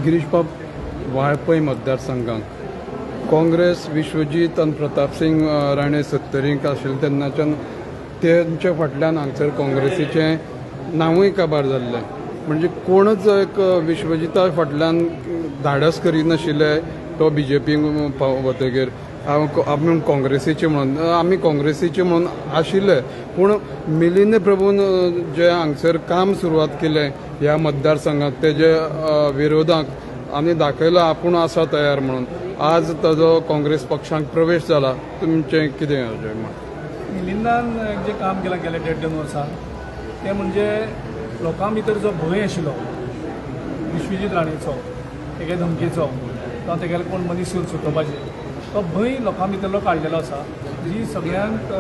गिरीश बाब, वाळपय मतदारसंघाक काँग्रेस विश्वजीत आनी प्रतापसिंग राणे सत्तरीक आशिल्ले तेन्नाच्यान तेंच्या फाटल्यान हांगसर काँग्रेसीचें नांवूय काबार जाल्लें. म्हणजे कोणच एक विश्वजिता फाटल्यान धाडस करिनाशिल्ले. तो बीजेपीक वतगीर आमी काँग्रेसीचे म्हणून, आमी काँग्रेसीचे म्हणून आशिल्ले. पूण मिलिंद प्रभून जे हांगसर काम सुरवात केलें ह्या मतदारसंघात, तेजे विरोधाक आनी दाखयलां आपूण आसा तयार म्हणून, आज ताजो काँग्रेस पक्षांत प्रवेश जाला. तुमचें कितें अशें मत? मिलिंदान जें काम केलां गेल्या देड दोन वर्सां, तें म्हणजे लोकां भितर जो भंय आशिल्लो विश्वजीत राणेचो, तेगे धमकेचो, जावं तेगेले कोण मनीस येवन सुटोवपाचे, तो भंय लोकां भितरलो काडलेलो आसा, जी सगळ्यांत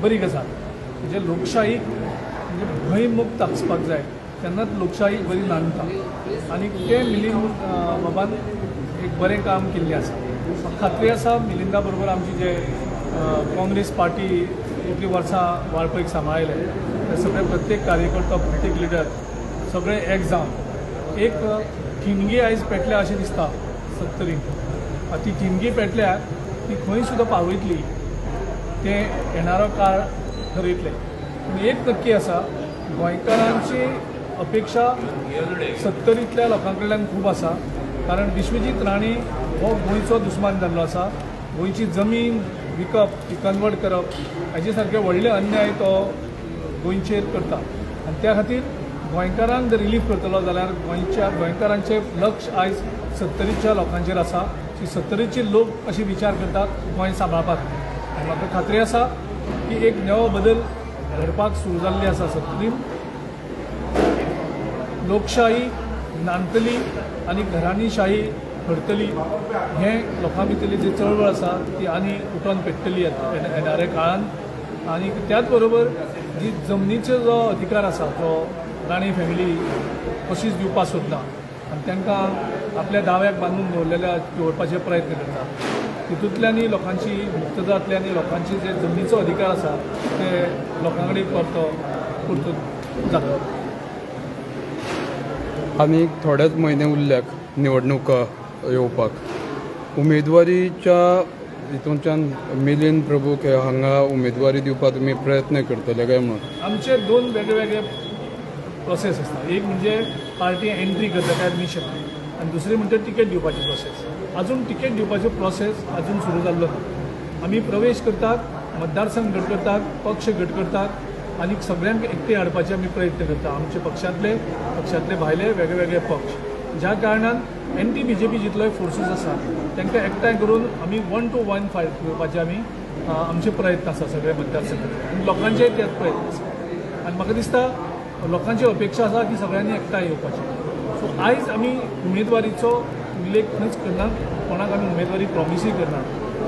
बरी गजाल. म्हणजे लोकशाहीक म्हणजे भंयमुक्त आसपाक जाय, तेन्नाच लोकशाही बरी नांदता आनी तें मिलिंद बाबान एक बरें काम केल्लें आसा. म्हाका खात्री आसा, मिलिंदा बरोबर आमची जे काँग्रेस पार्टी इतलीं वर्सां वाळपयक सांबाळिल्ले ते सगळे प्रत्येक कार्यकर्तो, प्रत्येक लिडर सगळे एक जावन एक ठिणगी आयज पेटल्या अशें दिसता सत्तरीन. ती ठिणगी पेटल्यार ती खंय सुद्दां पावयतली तें येणारो काळ ठरयतले. पूण एक नक्की आसा, गोंयकारांची अपेक्षा सत्तरींतल्या लोकां कडल्यान खूब आसा, कारण विश्वजीत राणे हो गोंयचो दुस्मान जाल्लो आसा. गोंयची जमीन विकप, ती कन्वर्ट करप हाजे सारके व्हडले अन्याय तो गोंयचेर करता आनी त्या खातीर गोंयकारांक जर रिलीफ करतलो जाल्यार गोंयच्या गोंयकारांचें लक्ष आयज सत्तरीच्या लोकांचेर आसा की सत्तरीचे लोक अशे विचार करतात गोंय सांबाळपाक. आनी म्हाका खात्री आसा की एक नवो बदल घडपाक सुरू जाल्ली आसा सत्तरीन. लोकशाही नांदतली आनी घराणीशाही घडतली, हें लोकां भितरली जी चळवळ आसा ती आनी उठोन पेट्टली येणाऱ्या काळान. आनी त्याच बरोबर जी जमनीचो जो अधिकार आसा तो राणे फॅमिली कशीच दिवपाक सोदना आनी तांकां आपल्या दाव्याक बांदून दवरलेल्या दवरपाचे प्रयत्न करता. तितूंतल्यानय लोकांची मुक्त जातली आनी लोकांची जे जमनीचो अधिकार आसा ते लोकां कडेन परतो परतून जातलो. आनी थोडेच म्हयने उरल्याक निवडणूक येवपाक, उमेदवारीच्या हितूनच्यान मिलिंद प्रभूक हांगा उमेदवारी दिवपाक तुमी प्रयत्न करतले काय म्हणून? आमचे दोन वेगळे वेगळे प्रोसेस आसता. एक म्हणजे पार्टी एंट्री करता काय एडमिशन आनी दुसरी म्हणजे तिकेट दिवपाची प्रोसेस. अजून तिकेट दिवपाची प्रोसेस अजून सुरू जाल्लो ना. आमी प्रवेश करतात, मतदारसंघ घट करतात, पक्ष घट करतात आनी सगळ्यांक एकठांय हाडपाचे आमी प्रयत्न करता, आमचे पक्षांतले, पक्षांतले भायले वेगळे वेगळे पक्ष, ज्या कारणान एंटी बीजेपी जितलोय फोर्सीस आसा तांकां एकठांय करून आमी वन टू वन फायट घेवपाचे आमी आमचे प्रयत्न आसा सगळे मतदारसंघाचे आनी लोकांचेय तेच प्रयत्न आसा. आनी म्हाका दिसता लोकांची अपेक्षा आसा की सगळ्यांनी एकठांय येवपाचें. सो आयज आमी उमेदवारीचो उल्लेख खंयच करना, कोणाक आमी उमेदवारी प्रॉमिसूय करना.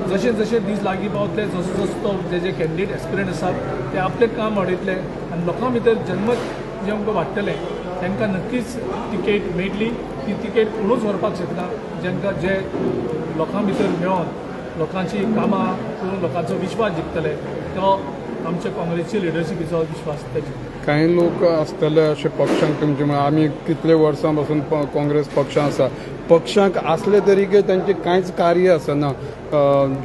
जशे जशे दीस लागीं पावतले, जसो जसो तो जे जे कॅन्डिडेट एस्पिरंट आसात ते आपलें काम वाडयतले आनी लोकां भितर जनमत जें आमकां वाडटलें, तांकां नक्कीच तिकेट मेळटली. ती तिकेट कोणूच व्हरपाक शकना, जांकां जे लोकां भितर मेळोन लोकांची कामां करून लोकांचो विश्वास जिखतले, तो आमच्या काँग्रेसची लिडरशिपीचो विश्वास ते जिखतले. कांय लोक आसतले अशे पक्षांक तुमचे, म्हळ्यार आमी कितले वर्सां पासून काँग्रेस पक्षां आसा, पक्षांक आसले तरीके तांचें कांयच कार्य आसना,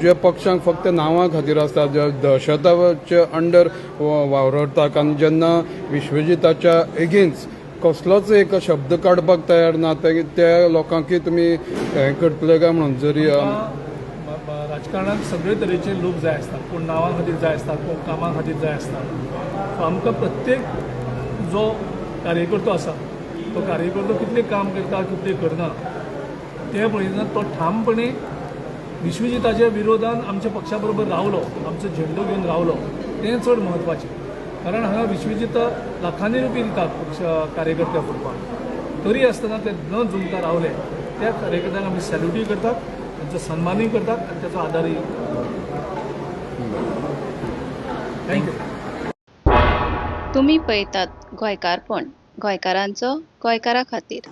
जे पक्षांक फक्त नांवा खातीर आसता, जे दहशताचे अंडर वावरतात आनी जेन्ना विश्वजिताच्या एगेन्स्ट कसलोच एक शब्द काडपाक तयार ना, त्या लोकांकय तुमी हें करतले काय म्हणून जरी आमकां राजकारणांत सगळे तरेचे लोक जाय आसतात. कोण नांवा खातीर जाय आसतात, कोण कामां खातीर जाय आसतात. सो आमकां प्रत्येक जो कार्यकर्तो आसा तो कार्यकर्तो कितलें काम करता, कितलें करना तें पळयतना तो ठामपणे विश्वजिताच्या विरोधान आमच्या पक्षा बरोबर रावलो, आमचो झेंडो घेवन रावलो, तें चड म्हत्वाचें. कारण हांगा विश्वजित लाखांनी रुपये दितात पक्ष कार्यकर्त्या फोडपाक, तरी आसतना ते न जुमता रावले. त्या कार्यकर्त्यांक आमी सॅल्युटूय करतात, तांचो सन्मानूय करतात आनी ताचो आदारूय. Thank you. तुमी पळयतात गोंयकारपण, गोंयकारांचो गोंयकारा खातीर.